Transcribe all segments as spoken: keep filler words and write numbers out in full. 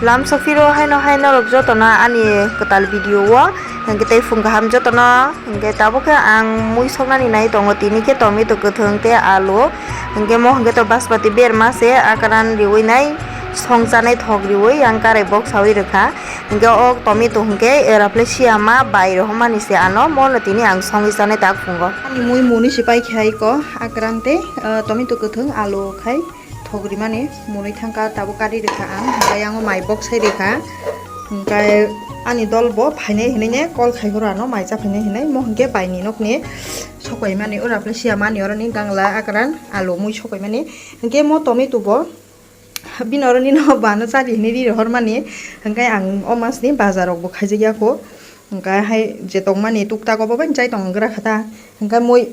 Lam sophiro haino hai norok jotono ani kwtal video o, hwnkhe tei phung kaham jotono, hwnkhe tabuk khe ang mui soknani nai tongo, tini khe tomato kwthwng tei alu, hwnkhe mo hwnkhe to basmati berma se, akran riwi nai song chanai thok riwi ang karai bok sawi rwkha, hwnkhe o tomato hwnkhe era phle siya ma bai rohormani se ano, mono tini ang songwi chanai tak phungo. Ani mui muni se pai khe hai ko akran tei, ah, tomato kwthwng alu khai. Thok rimani mwnwi thangkha, tabuk kari rwkha ang, hwnkhe yango mai bok sai rwkha, hwnkhe ani dol bo phainai hinwi ne call khai horo ano mai cha phainai hinwi, mo hwnkhe baini nokni sokoimani ura phle siya mani oroni gangla akran alu mui sokoimani, hwnkhe mo tomato bo bini oroni no bana chari hinwi ri rohormani, hwnkhe ang o masni bazar rok bo khaijak ya kho. Hwnkhe hai je tongmani tuktak obo bai chai tong gra kha ta. Hwnkhe mui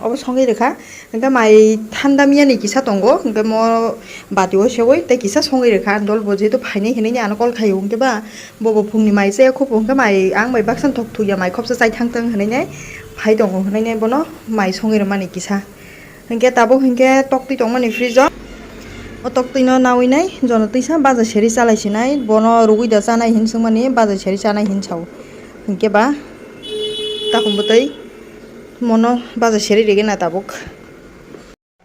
obo songwi rwkha. Hwnkhe mai thanda miyani kisa tongo. Hwnkhe mo bati o sewi tei kisa songwi rwkha. Dol bo jehetu phainai hinwi ano call khaio. Hwnkhe ba bobo phungni mai chaya khupo. Hwnkhe mai ang bai baksa thok thukya mai khopsa chai thang thang hinwi nai phai tongo hinwi nai bono mai songwi rwmani kisa. Hwnkhe tabuk hwnkhe toktwi tongmani fridge o. O toktwi no nawi nai jono twisa baja seri chalai sinai, bono rugwi da chanai hin swngmani baja seri chanai hin sao. Hwnkhe ba takhum bwtwi mono baja seri rigena tabuk.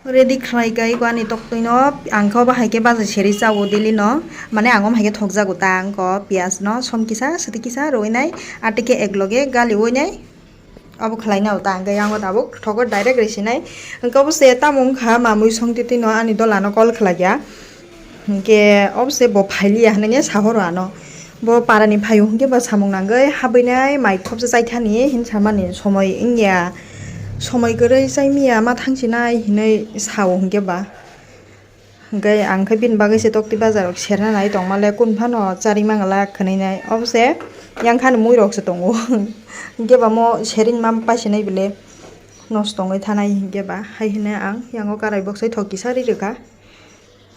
Ready khlai kai ko ani toktwi no, ang khe obo hai khe baja seri chao daily no, mane ang omo hai khe thokjago ta ang ko piyaj no som kisa swtwi kisa rwi nai, atwi khe ekloge gali wi nai. Obo khlaina ta hwnkhe yango tabuk thogo direct risinai. Hwnkhe obo se tamo wngkha mamui songtitino ani dolano call khlaiya. Hwnkhe obo se bo phailiya hinwi sahoro ano. Bo parani phaio hwnkhe bo samung nangwi habwinai mai khopsa chaithani hinsamani somoi wngya. Somoi kwrwi chaimiya ma thangsinai hinwi sao hwnkhe ba. Hwnkhe ang khe bini bagwi se toktwi bazar rok serna nai tongmale, kun phano charwi mangala khwnwi nai. Obo se yang khani mui rok se tongo. Hwnkhe ba mo sering ma paisinai bile nosto wngwi thanai, hwnkhe ba hai hwnwi ang yango karai boksai thok kisa ri rwkha.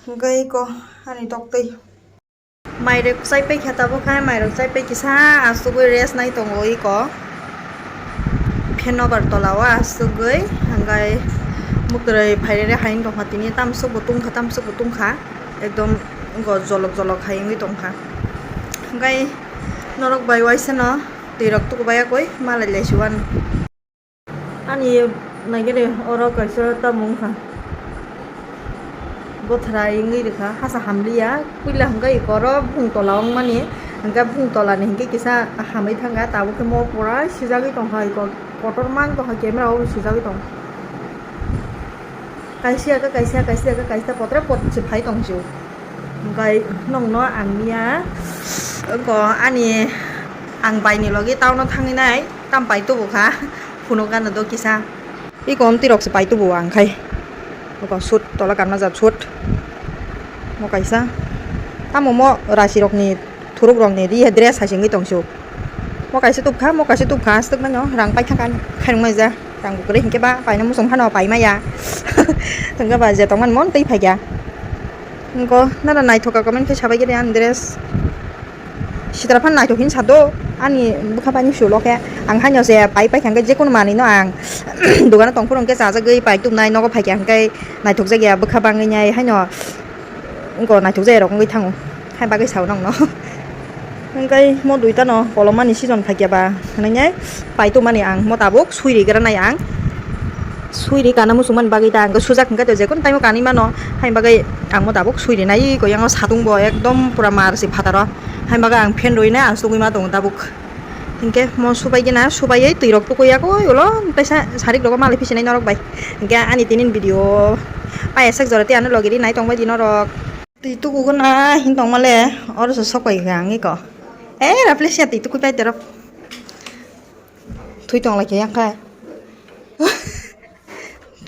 Hwnkhe eko ani toktwi. Mairok chaipai khe tabuk hai, mairok chaipai kisa asugwi rest nai tongo iko. Phen nobar tola o asugwi, hwnkhe mwkhwrwi phairere hai wng tongkha tini, tamsukbo tungkha, tamsukbo tungkha, ekdom wngkha jolok jolok hai wngwi tongkha. Hwnkhe norok bai waisano twi rok tukubai yakwi malai lai si uanw. Ani naigari oro kaisa tamo wngkha. Bothra wngwi rwkha, hasa hamliya. Puila hwnkhe ikoro bumung tola wngmani, hwnkhe bumung tolani hwnkhe kisa hamwi thangkha, tabuk khe mo pura sijagwi tongkha, iko kotorma wng tongkha, camera o sijagwi tong. Kaisa khe kaisa, kaisa khe kaisa, potre pot se phai tong sio. Hwnkhe nokno ang miya, wngkha ani ang baini logi town o thangwi nai, tam pai tubu kha. Phunuk gana do kisa. Iko omtwi rok se pai tubu ang khai. Iko suit tola kanma jat suit. Mo kaisa. Tamo mo rasi rokni thuruk rokni ri dress hai singwi tong su. Mo kaisa tubkha, mo kaisa tubkha, aswk mano rang paithak khainung mai ja. Rang bo kwrwi hinkhe ba paina muchung phano pai maya. Tongkhe ba je tongmani mon twi phaikha. Iko nana naithoka comment khe sabai khe de ani dress. Sitra phan naithok hin sa do, ani bwkha bai ni sulo khe. Ang haino se pai pai kha hwnkhe jekunu manwi no ang dogano tong phuru hwnkhe chajagwi pai tubnai, nogo phai kha hwnkhe naithok jak ya bwkha bangwi nai haino wngkha naithok jak ya rok wngwi thango. Hai bagwi sao nokno. Hwnkhe mo duita no kolom mani season phai kha ba hwnwi nai pai tubmani ang mo tabuk sui ri gra nai ang. Sui ri kana muchung mani bagwi ta ang sujak hwnkhe to jekunu time o kanwi mano. Hai bagwi ang mo tabuk sui ri nai ko yang o satung bo ekdom pura mar se phataro. Hai bagwi ang fan rwina asugwi ma tongo tabuk. Hinkhe mo subai gina, subaiwi twi rok tukui yakui ulo, teisa sarik rogo malai phi sinai norok bai. Hinkhe ani tinin video pai aswk jora tei ano logi ri nai tongbai di norok. Twi tuku gana hin tongmale, oro se sok pai kha ang iko. Eh, raple sia twi tukui pai terok. Thui tong lai khe yang khai.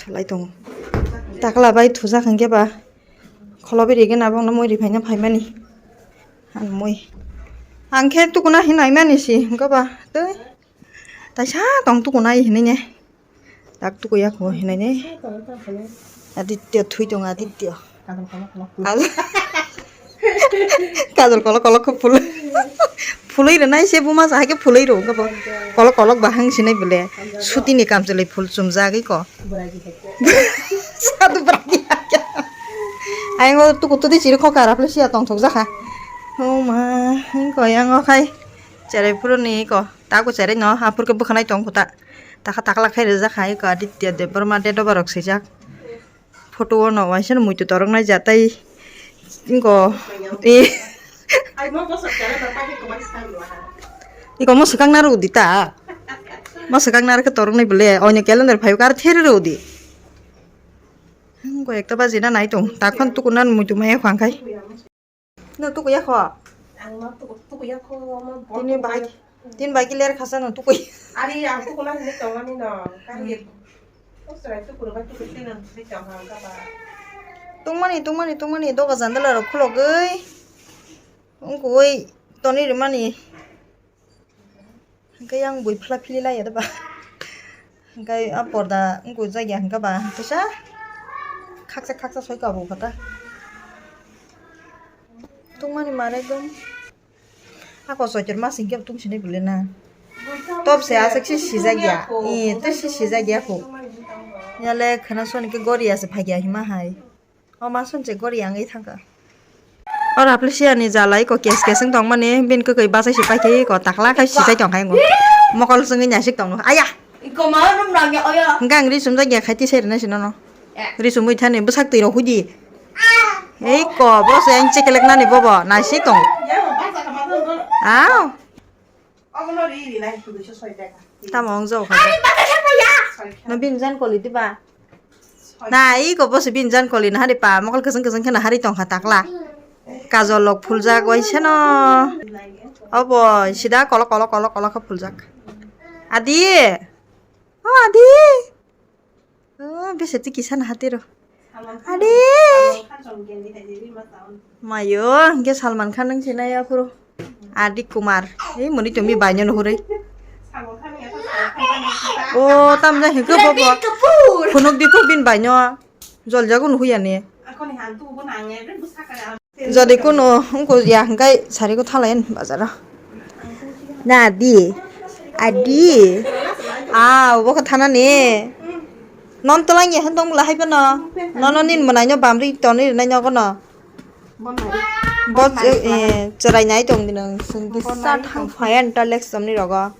Thulai tongo. Takla bai thujak hinkhe ba. Kholobi rigena bongno mui riphaina phaimani. Ang mui. Ang khe tukuna hinwi naimani si, hwnkhe ba tei. Taisa tong tukuna hinwi ne. Tak tukuya kho hinwi ne. Aditya thui tongo, Aditya. Kajol kolok kolok kho phulwi. Phulwi rwnai se buma sa hai khe phulwi rw, hwnkhe bo kolok kolok bahang sinai bole. Sutini kamchwlwi phul chumjagwi ko. Sadu bwragi hakhe. Ayang o tuku tudi chiri kho kara phle siya tong thok jakha. O ma, ko yang o khai. Cherai phuru ni ko. Ta ko cherai no, ha phuru ke bwkhanai tong kho ta. Takha takla khai rijak hai ko Aditya Debbarma date of birth rok swijak. Photo o no waisa no muitu torok nai jatai. Ingo. E. Iko mo swkang na rw di ta. Mo swkang na rw khe torok nai bole. Oino calendar phaio kar ther rw di. Ingo ekta baji na nai tong. Takhon tuku nan muitu maya khwang khai. No tukuya kho. Ang no tuku, tukuya kho, omo bo Tini tukuya. Bai, tin bai ki ler khasa no tukui. Ari ang tukuna hinwi tongmani no. Kari Hmm. Osra tukuru ba tukui tino hinwi tongha ang kaba. Tungmani, tungmani, tungmani, doga jandala rok khulogwi. Wngkugwi toni rwmani. Hwnkhe yang bui phla phili laiya da ba. Hwnkhe a porda wngkuk jagya hwnkhe ba kisa khaksa khaksa soi kabo kha ta. Tungmani mare gom. Ako soitor mas hwnkhe tung sinai bole na. Top se aswk se sijak ya. Eh, tei se sijak ya kho. Yale khana soni khe gori ase phagya hima hai. O ma swnchek gori yang wi thangkha. O Raplisia ni jalai ko kes kes wng tongmani, bini kwkwi bachai se paikhe ko takla khai sijai tongkha yango. Mokol swngwi naisik tongo. Aya! Iko ma rum rang ya oya. Hwnkhe ang ri sumjak ya khai tisai rwna sino no. Eh. Ri sumwi thani bwsak twi rok hudi. Ei ko bo se ang chekelek nani bobo naisik tongo. Ya, bacha kama rum rum. Aw. Obono ri ri nai, duiso soi taka. Tamo wng jao kha. Ari bata khe paya. Soi kha. No bini jan koli diba? Soi. Na, i ko bosi bini jan koli na hari pa, mokol kwchwng kwchwng khe na hari tong kha takla. Kajol lok phuljak waisa no. Obo sida kolok kolok kolok kolok khe phuljak. Adi. O adi. Oh, bese twi kisa na hatiro. Salman Khan. Adi! Salman Khan song gen di hai di ma taon. Mayo, hingke Salman Khan nang sinai aphuru. Adi Kumar. Ei muni tumi baino nuhuroi. Salman Khan ya to Salman Khan. Oh, tamjak hingke bobo. Ranbir Kapoor. Phunuk di phuk bin baino. Jol jago nuhuya ni. Ako ni han tu bo nang ya, bre busa ka. Jodi kuno wngkha ya hwnkhe sari ko thala yan bazaro. Na di. Adi. Ah, obo khe thana ni. Non tolang ya hwn tong bwla hai phano. Nono nin mwnai no bamri toni rwnai nogo no. Bo, eh, chwrai nai tong di nang. Sat hang phai an ta lek somni rogo.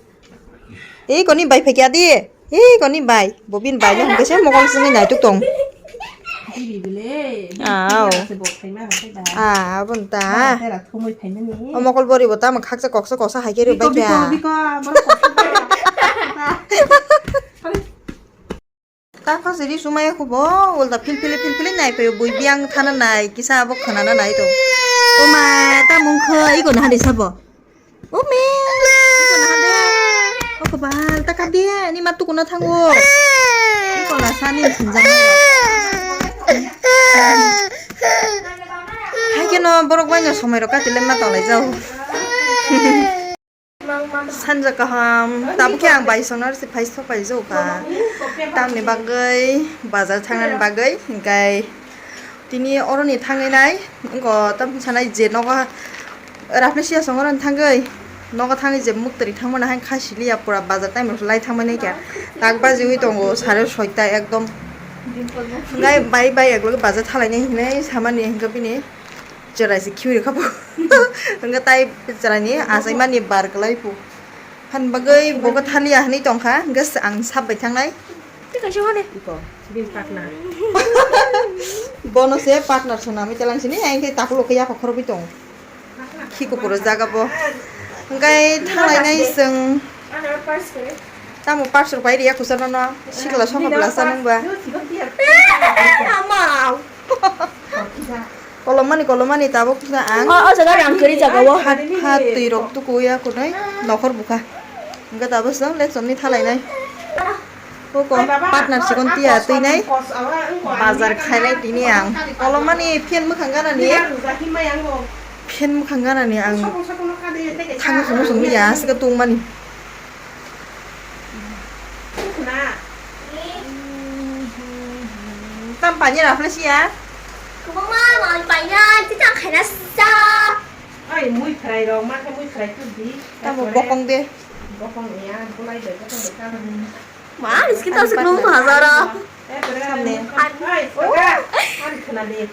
Ei koni bai phai kya di. Ei koni bai. Bobin bai no hwnkhe se mokol songwi naituk tong. Bili bile. Aw. Bili se bo phaima hwnkhe da. Ah, abon ta. Tera thumui phaimani. O mokol bori bo tamo khaksa koksa koksa hai khe rw bai kya. Biko, biko, biko, borok koksa. Ta khasi ri sumaya khubo ulta phil phili phil phili nai phaio bui biyang thana nai kisa abo khwnana nai to. O ma ta mung kho iko na hadi sabo. O me. Iko na hadi. O kobal ta kap de ni ma tukuna thango. Iko la sani sinjang. Hai keno borok bai no somoi rok kati le ma tong lai jao. Sanja kaham, tabuk khe ang bai songnar se phai sok pai jokha. Tamni bagwi bazar thangnani bagwi, hingkai tini oroni thangwi nai, wngkha tam sanai je nogo Raplisia song oroni thangwi, nogo thangwi je muktwrwi thangmani hai kha siliya pura bazar time rok lai thangmani khe tak bajiwi tongo sare soita ekdom. Hingkai bai bai eklogi bazar thalainai hinwi samani hingkha bini. Chwrai se khiui rwkha bo. Hwnkhe tai chwraini achaimani bar kwlai phu. Han bagwi bo khe thaliya hinwi tongkha, hwnkhe ang sap bai thangnai. Tei kaisa hwnwi. Iko, bini partner. Bono se partner swnamwi telang sini, ang khe takhuk khe yakho khorokgwi tongo. Khiko puro jaga bo. Hwnkhe thanglainai chwng. Tamo parcel pai riya kusa nono, sikla sokha bwla sa nung ba. Ama. Kolomani, kolomani tabuk sa ang. O, o jaga rang kwrwi jaga o. Hat, hat twi rok tuku ya kunai nokhor bukha. Hingke tabuk sa leksom ni thalai nai. Koko partner sikon tiya twi nai. Bazar khailai tini ang. Kolomani phen mwkhang gana ni. Phen mwkhang gana ni ang. Thang sung sung ya sika tungmani. Tam paina rafle siya. Kubuma mal paina tita khaina sa. Ai mui fry rok ma khe mui fry tu di. Tamo bokong de. Bokong ya bulai de bokong de ka. Ma, biskit ta sik nung hazara. Samne. Ai, saka. Ani khana de.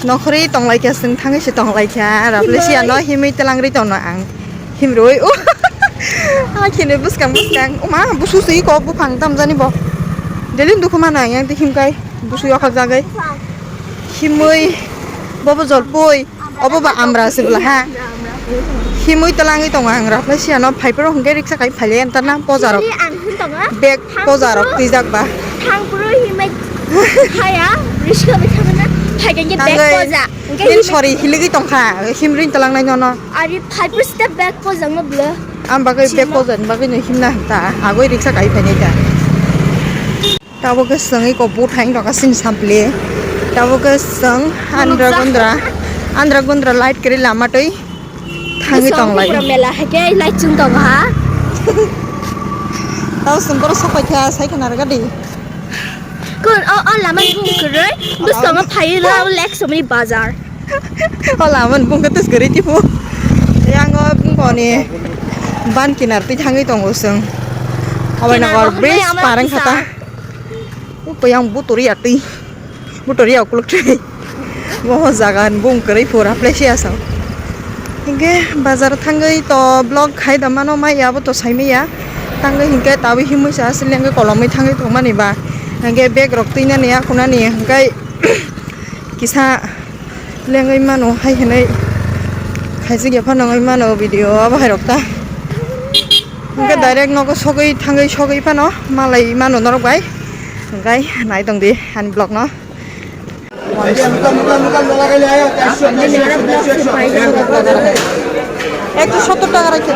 Nokhorwi tonglaikha, chwng thangwi se tonglaikha. Raplesiano himwi twlangri tongno ang. Himrwi o. A khini bwskang bwskang. Uma busu sui ko buphang tamjani bo. Delin dukhu mano ang yang himkai busu yokhak jagwi. Himwi bobo jolpui. Obo ba amra se bwla ha. Himwi twlangwi tongo ang Raplesiano. Phaiphuru hwnkhe riksa kai phaile entarna pojarok. Ang hwn tongo. Bag pojarok twijak ba. Thangphuru himwi haya, riska bai thangna. Phaikhe bag poja. Hwnkhe din himwi sori hiligwi tongkha, himri tlangnai nono. Ari phaiphuru step bag pojakno bwla. Am bagwi bag pojakni bagwi no himna ta, agwi riksa kai phainai ta. Tabuk khe chwng eko buthaino rwkha chini sampli. Tabuk khe chwng Andhra Gundra, Andhra Gundra light kwrwi lama twi thangwi tonglai. Pura mela hai khe light chwng tongo ha. Tamo chwng borok sok paikha, sai khna rwgadi. Kun o, o lama ni bung kwrwi bwskango phaiwi la lek somni bazar. O lama ni bung khe twskwrwi tipo. Yang o bung koni ban kinar twi thangwi tongo chwng. Aboni nokar bridge pareng khata. Uko yang butoriya twi. Butoriya ukuluk twi. Bo jaga ni bung kwrwi pura place ya sa. Hinkhe bazar thangwi to vlog khai da mano mai ya bo to sai maya. Tangwi hinkhe tabwi himwi sa asle hinkhe kolomwi thangwi tongmani ba. Hinkhe bag rok twinani akhunani hinkhe kisa lengwi mano hai hinwi khaijak ya phano wngwi mano video abo hai rok ta. Hinkhe direct nogo sogwi thangwi sogwi phano malai mano norok bai. Hinkhe nai tong di ani vlog no. Ekso sottor taka raikhe.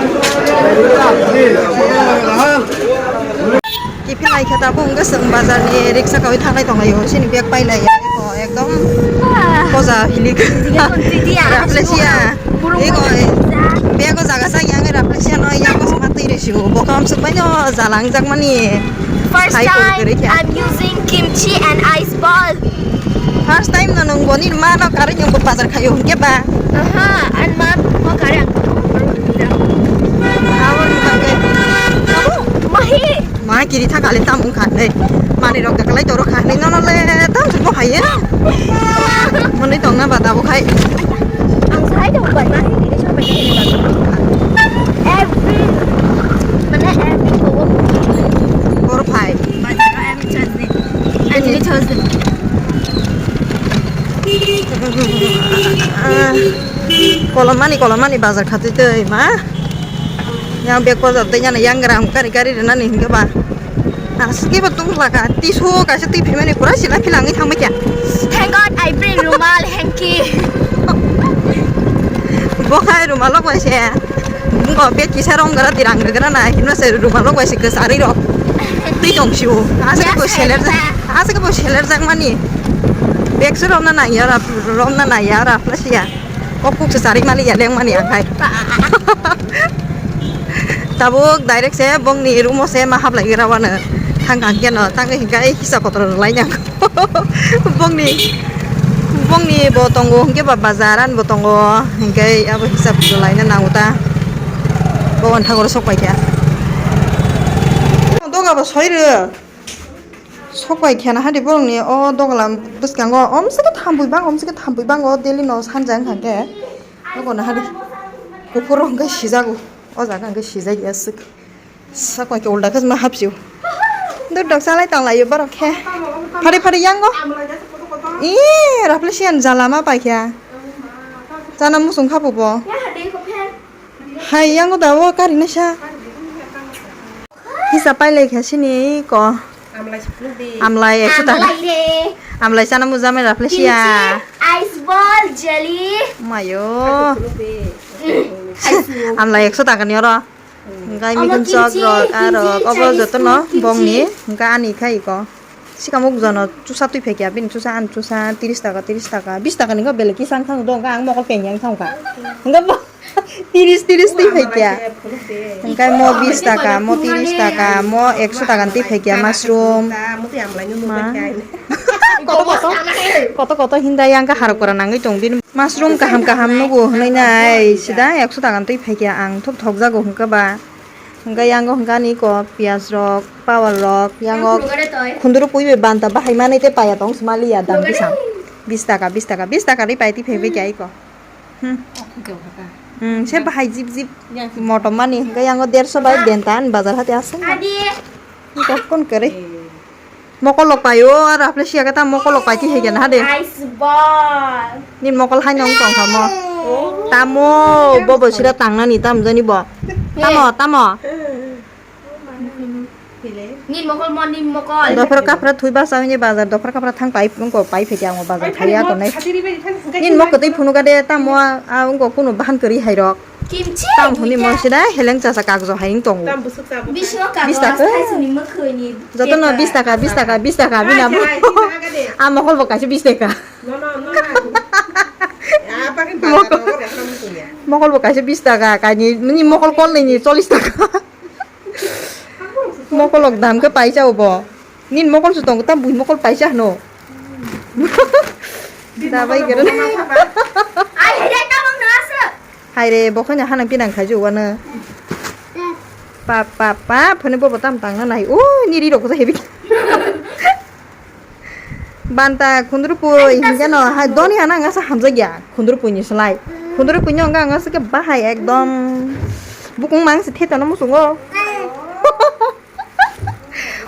Kiphilai khe tabuk wngkhe chwng bazar ni riksa kawi thanglai tonglaio, chini bag pailai ya, eko ekdom poja hilik. Raplesiya, eko bag o jaga sa yang Raplesiya no yang ko sma twi rw sio, bo kam suk bai no jalang jak mani. First time I'm using kimchi and ice ball. First time no nung boni ma no kari nyung bazar khayo hingke ba. Aha, an ma ko kari ang. Awar ni bagwi. Mahi. Ma kiri tha kali tam ung khan dei. Mani rok kalai toro khan dei no no le tam su bo haye. Mani tong na bata bo khai. Ang sai dong bai ma hi ni so bai ni ba. Every mana every ko. Bor phai. Kolomani, kolomani bazar khatwi twi ma. Yang bag bazar twi yang yang gram kari kari rwnani hinkhe ba. Aswk khe bo tong laka. Tisu kaisa twi phimani pura sila philangwi thangbai kha. Thank God I bring rumal hanky. Bo khai rumal rok bai se. Bo bag kisa rong gra dirang gra na himna se rumal rok bai se kwchari rok. Twi tong sio. Asa ko seler ja. Asa ko seler jak mani. Bag se romna na ya ra romna na ya ra plus ya. Kok kuk se sari mali ya leng mani akhai. Tabuk direct se bongni room o se ma hablai gra wano. Thang kang keno tang hingkai hisa kotoro lai nang. Bongni, bongni bo tongo, hingke ba bazar ani bo tongo, hingke abo hisab laina nango ta. Bo wngkha oro sok paikha. Doga bo soi rw. Sok paikha na hadi borokni o doglam bwskango. Om sike thambui bang, om sike thambui bang o daily no sanja wngkha khe. Dogo na hadi. Kuphur hingke sijago. O jaga hingke sijak ya sik. Sakma khe ulda khe ma hapsio. Dudok salai tanglaio borok khe. Phari phari yango. Ih, Raplesian jala ma paikha. Chana musung khapo bo. Hai yango da o kari nasa. Hisa pailai kha sini ko. Amlai ekso taka. Amlai chana mujamai Raplesia. Ice ball jelly. Mayo. Amlai ekso taka ni oro. Hingke mikhunsok rok, ah rok, obo jotono bongni, hingke ani khai iko. Sikamo jono chusa twi phaikya, bini chusa ani chusa tiris taka, tiris taka, bis taka ni belai kisa wng thang do, hingke ang mokol peng yang thang kha. Hingke bo tiris, tiris twi phaikya. Hingke mo bis taka, mo tiris taka, mo ekso taka ni twi phaikya, mushroom. Ma. Koto, koto, koto, koto hinda yang khe harok pora nangwi tong bini. Mushroom kaham kaham nugo hwnwi nai sida ekso taka twi phaikya ang thok thok jago hwnkhe ba. Hwnkhe yango hwnkhe ani ko piyaj rok, pawal rok, yango khunduru pui bai banta bahai manwi tei paya tong sima liya dam bwsang. Bis taka, bis taka, bis taka ri paiti phaibai kya iko. Hmm. Hmm, se bahai jip jip. Motom mani, hingke yango derso bai benta ani bazar hati aswk. Adi. Iko kon kere. Mokol lok paio, aro haple siya kata mokol lok paiti hege na hade. Ice ball. Nin mokol hai nong tong kamo. Oh. Tamo, bobo sira tangnani tam jani bo. Tamo, tamo. Nin mokol mo, nin mokol. Dophar kaphra thui basa wngya bazar, dophar kaphra thang pai, wngko pai phekya ang bazar khaiya tonai. Nin mokol tei phunu gade tamo, a, wngko kunu bahan kari hai rok. Kimchi tam huni mo sida heleng chasa kagjo hai wng tongo. Tam busuk tabuk. Bisingo kagjo. Bis taka? Asthai suni mwkhwini. Jotono bis taka, bis taka, bis taka, bina mo. Ai, ai, bis taka de. A mokol bo kaisa bis taka. No, no, no, no. Ya, pakin bazar no, no, no, no, no. Mokol bo kaisa bis taka, kaini, nini mokol kol nini chollish taka. Mokol lok dam khe paisa obo. Nin mokol su tongo, tam bui mokol paisa hwno. Dabai gero. Ai, hai, hai, tabang no aswk. Hai re, bo khanya hanang pinang khai ju wano. Pa, pa, pa, phone bobo tam tang na nai. O, ni ri rok sa hebi. Banta khundrupui hingke no, hai doni hana ang asa hamjakya khundrupui ni slai. Khundrupui ni wngka ang asa khe bahai ekdom bukung mang se theta no musungo.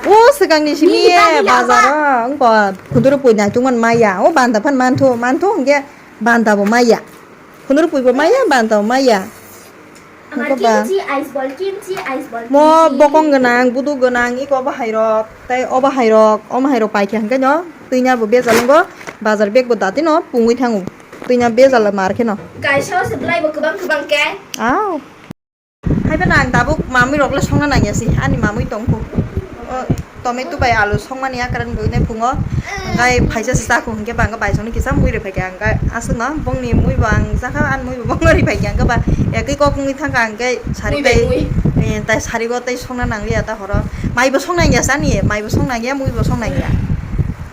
O swkang ni simi ye bazar o wngko khundrupui naitung man maya. O banta phan manthu, manthu hingke banta bo maya. Khundrupui bo maya, banta bo maya. Hingke ba. Kimchi ice ball, kimchi ice ball, mo kimchi. Bokong gwnang, buduk gwnang, iko bahai rok, tei o bahai rok, o bahai rok paikha hingke no, twi nya bo bejal wngko, bazar bag bo dati no pungwi thango, twi nya bejal mar khe no. Kaisa o se bwlai bo kwbang kwbang khe. Aw. Hai phano ang tabuk mamwi rok le songna nangya si, ani mamwi tong kho. O, tomato bai alu songmani a karan bwinai phungo, hingke phaisa se chakho hingke ba hingke bai songni kisa mui rwphai khe hingke aswkno bongni mui bo ang chakha, ani mui bo bongno rwphai khe hingke ba ekoi kok wngwi thangkha hingke sari mui bai tai, mui. Eh, tai sari o tei songna nangliya ta horo. Mai bo song nangya sani, mai bo song nangya, mui bo song nangya.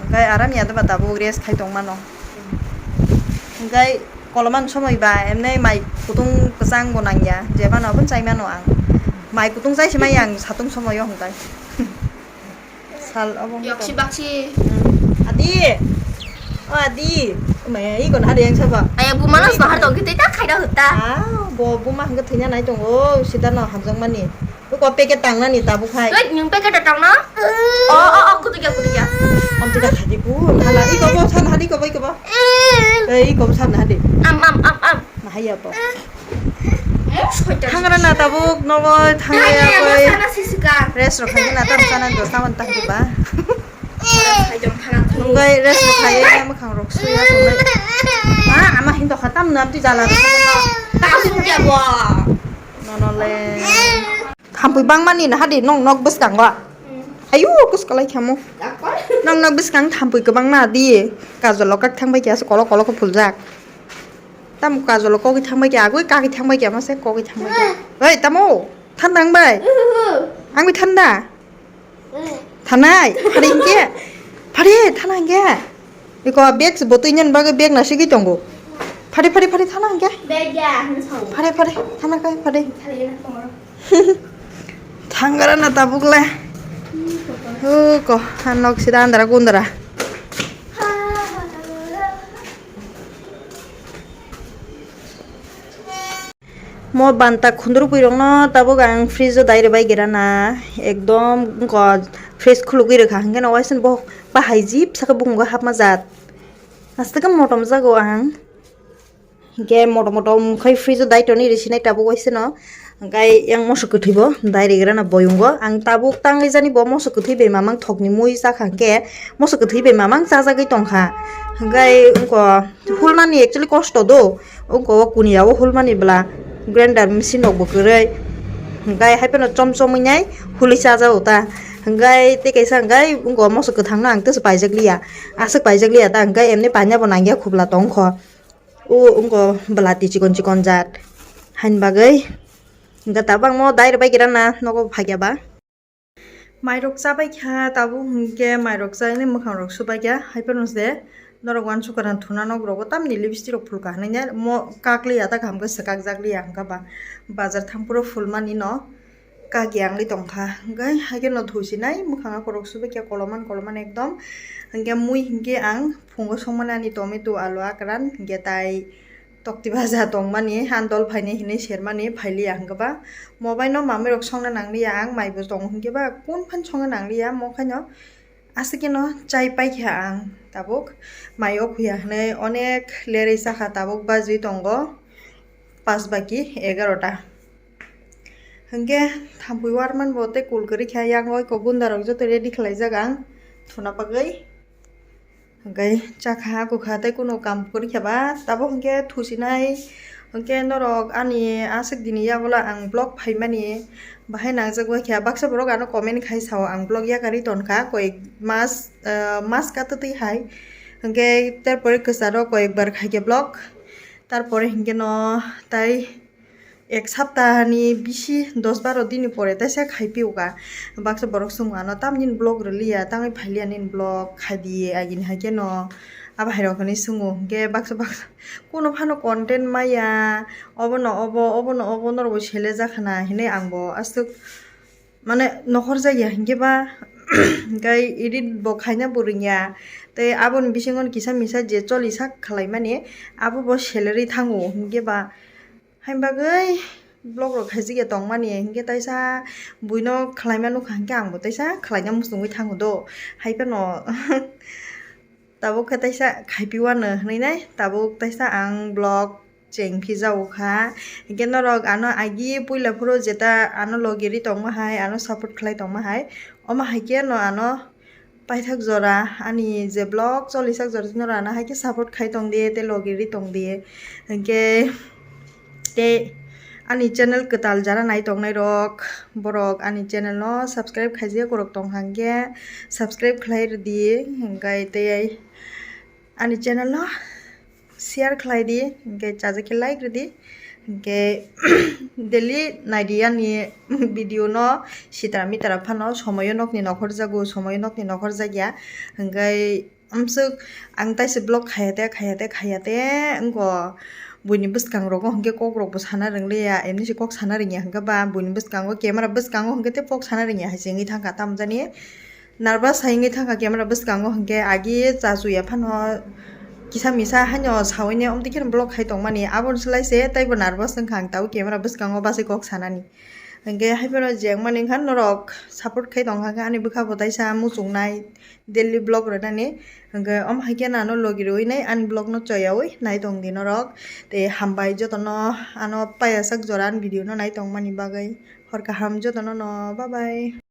Hingke aram ya doba tabuk rest khai tong mano. Hingke koloman somoi ba emne mai kutung kwchang bo nangya, jeba no aboni chai mano ang. Mai kutung chai se mai ang satung somoi o hingke. Sal obo wngkha. Yoksi baksi. Hmm. Adi. O adi. Maya, iko na adi yang saba. Aya buma no bahar tong kiti ta khaida hutta. Ah, bo buma hingke thwina nai tongo, sida no hamjak mani. Ko packet tang nani tabuk hai. Wait, nung packet tang na? Oh, oh, oh, kutu kya, kutu kya. Om tidak hadi bu, hala iko bo san hadi ko bo iko bo. Eh, iko bo san hadi. Am, am, am, am. Mahaya bo. Thangra na tabuk nogo thangra ya koi. Rest rok khange na tam sana dos taman tang ba. Nunggai rest rok khaye mwkhang rok suya tongnai. Ma ama hinto khatam nam ti jala rok. Nono le. Thampui bangmani na hadi nong nok bwskango. Ayu kus kalai khamo. Nong nok bwskang thampui kwbangma di. Kajolo kak thang bai kya kolo kolo kho phuljak. Tam kajolo kogwi thangbai kya, agwi kagwi thangbai kya, mase kogwi thangbai kya. Oi, tamo? Thanda ang bai? Ang bai thanda? Thanai, phari hingke? Phari, thana hingke? Iko bag se botwi nyan bagwi bag na sigwi tongo. Phari, phari, phari, thana hingke? Bag ya, hwn sao. Phari, phari, thana kai, phari. Thali na tongo. Thangra na tabuk le. Hu ko, hanok sida andra gundra. Mo banta khundrupui rokno tabuk ang fridge o dai rwbai gira na, ekdom wngkha fresh khulugwi rwkha, hwnkhe no waisa bo bahai jip sakhe bukung o hapma jat, aswk khe motom jago ang, hwnkhe motom motom khai fridge o dai tonwi rw sinai tabuk waisa no. Hingke yang moso kwthwi bo dai rigrana boyungo. Ang tabuk tangwi jani bo moso kwthwi bai mamang thokni mui chakha hingke moso kwthwi bai mamang chajagwi tongkha. Hingke wngko hulmani actually kosto do. Wngko o kuniya o hulmani bwla grinder machine rok bo kwrwi. Hingke hai phano chom chomwi nai hului chajago ta. Hingke tei kaisa hingke wngko moso kwthangno ang teisa paijak liya. Aswk paijak liya ta hingke emni panya bo nangya khubla tongkho. O wngko belati chikon chikon jat. Haini bagwi hwnkhe tabangmo dai rwbai gira na nogo phaikyaba. Mairok chabai kha tabuk hwnkhe mairok chaini mwkhang rok subai kha hai phano se norok uansukha thuna nok rogo tamni lipstick rok phulkha hinwi mo kakliya ta kaham khe swkakjak liya hwnkha ba bazar thang phuru phulmani no. Kagi ang le tongkha, hwnkhe haikhe no thusinai mwkhang akorok subikhe koloman koloman ekdom. Hwnkhe mui hinkhe ang phungo songmani ani tomato alu akran, hwnkhe tai tokti baja tongmani, handol phainai hinwi sermani phailiya hwnkhe ba. Mobai no mamwi rok songna nangliya, ang maibo tongo hwnkhe ba, kun phan songna nangliya, mo khaino. Aswk keno chai paikha ang tabuk, mai o khuya hwnwi onek lerwi chakha, tabuk bajwi tongo pas baki egarota. Hwnkhe thampui warman bo tei kul kwrwi kha, yang oi kok gunda rok joto ready khlaijak ang thuna bagwi. Hwnkhe chakha kukha tei kunu kam kwrwi kha ba tabuk hwnkhe thusinai. Hwnkhe norok ani aswk dini yagulo ang vlog phaimani bahai nangjak bai kha, baksa borok ano comment khai sao ang vlog yakarwi tonkha koyek mas, ah, mas katwtwi hai. Hwnkhe tarpore kwcharo koyek bar khaikhe vlog, tarpore hwnkhe no tai ek saptani bisi dos baro dini pore taisa khai piuka. Baksa borok swngo ano, "Tamni vlog rwliya, tangwi phailiya nini vlog khaidi agini hai kheno?" Abo hai rok hinwi swngo. Hwnkhe baksa baksa kuno phano content maya, obono obo, obono obo, norokbo sele jakhana hinwi angbo aswk mane nokhorjakya hinkhe ba, hwnkhe edit bo khaina bo rwngya. Tei aboni bisingo kisa misa je choli sak khlaimani abo bo salary thango hinkhe ba. Haini bagwi vlog rok khaijak ya tongmani, hinkhe taisa buino khlaima nukha, hinkhe angbo taisa khlaina muchungwi thango do. Hai phano tabuk khe taisa khaipiwano hwnwi nai, tabuk taisa ang vlog cheng phi jago kha. Hinkhe norok ano agi puila phuru jeta ano logi ri tongma hai, ano support khlai tongma hai, omo hai khe no ano paithak jora ani je vlog cholisak jora norok ano hai khe support khai tong di tei logi ri tong di. Hinkhe tei ani channel kwtal jara nai tongnai rok, borok ani channel no subscribe khaijak borok tong kha hinkhe subscribe khlai rwdi, hinkhe tei ani channel no share khlai di, hinkhe chajak khe like rwdi, hinkhe daily naidi ani video no sitra mitra phano somoyo nokni nokhorjago, somoyo nokni nokhorjakya, hinkhe amswk ang taisa vlog khayate khayate khayate wngkha. Buini bwskang rogo hinkhe kok rokbo sana rwngliya, emni se kok sana rwngya hinkhe ba buini bwskango camera bwskango hinkhe tei kok sana rwngya hai se wngwi thangkha tamjani. Nervous hai wngwi thangkha camera bwskango, hinkhe agi cha chuya phano kisa misa haino sawini omtwi kheno vlog khai tongmani, aboni slai se teibo nervous wngkha ang tabuk camera bwskango bachai kok sanani. Hinkhe hai phano jengmani wngkha norok support khai tongkha khe ani bwkha bo taisa muchungnai daily vlog rwnani. Hinkhe omo hai khe ano logi rwui nai ani vlog no choyaui nai tong di norok. Tei hambai jotono ano payasak jora ani video no nai tongmani bagwi. Hor kaham jotono no, bye bye.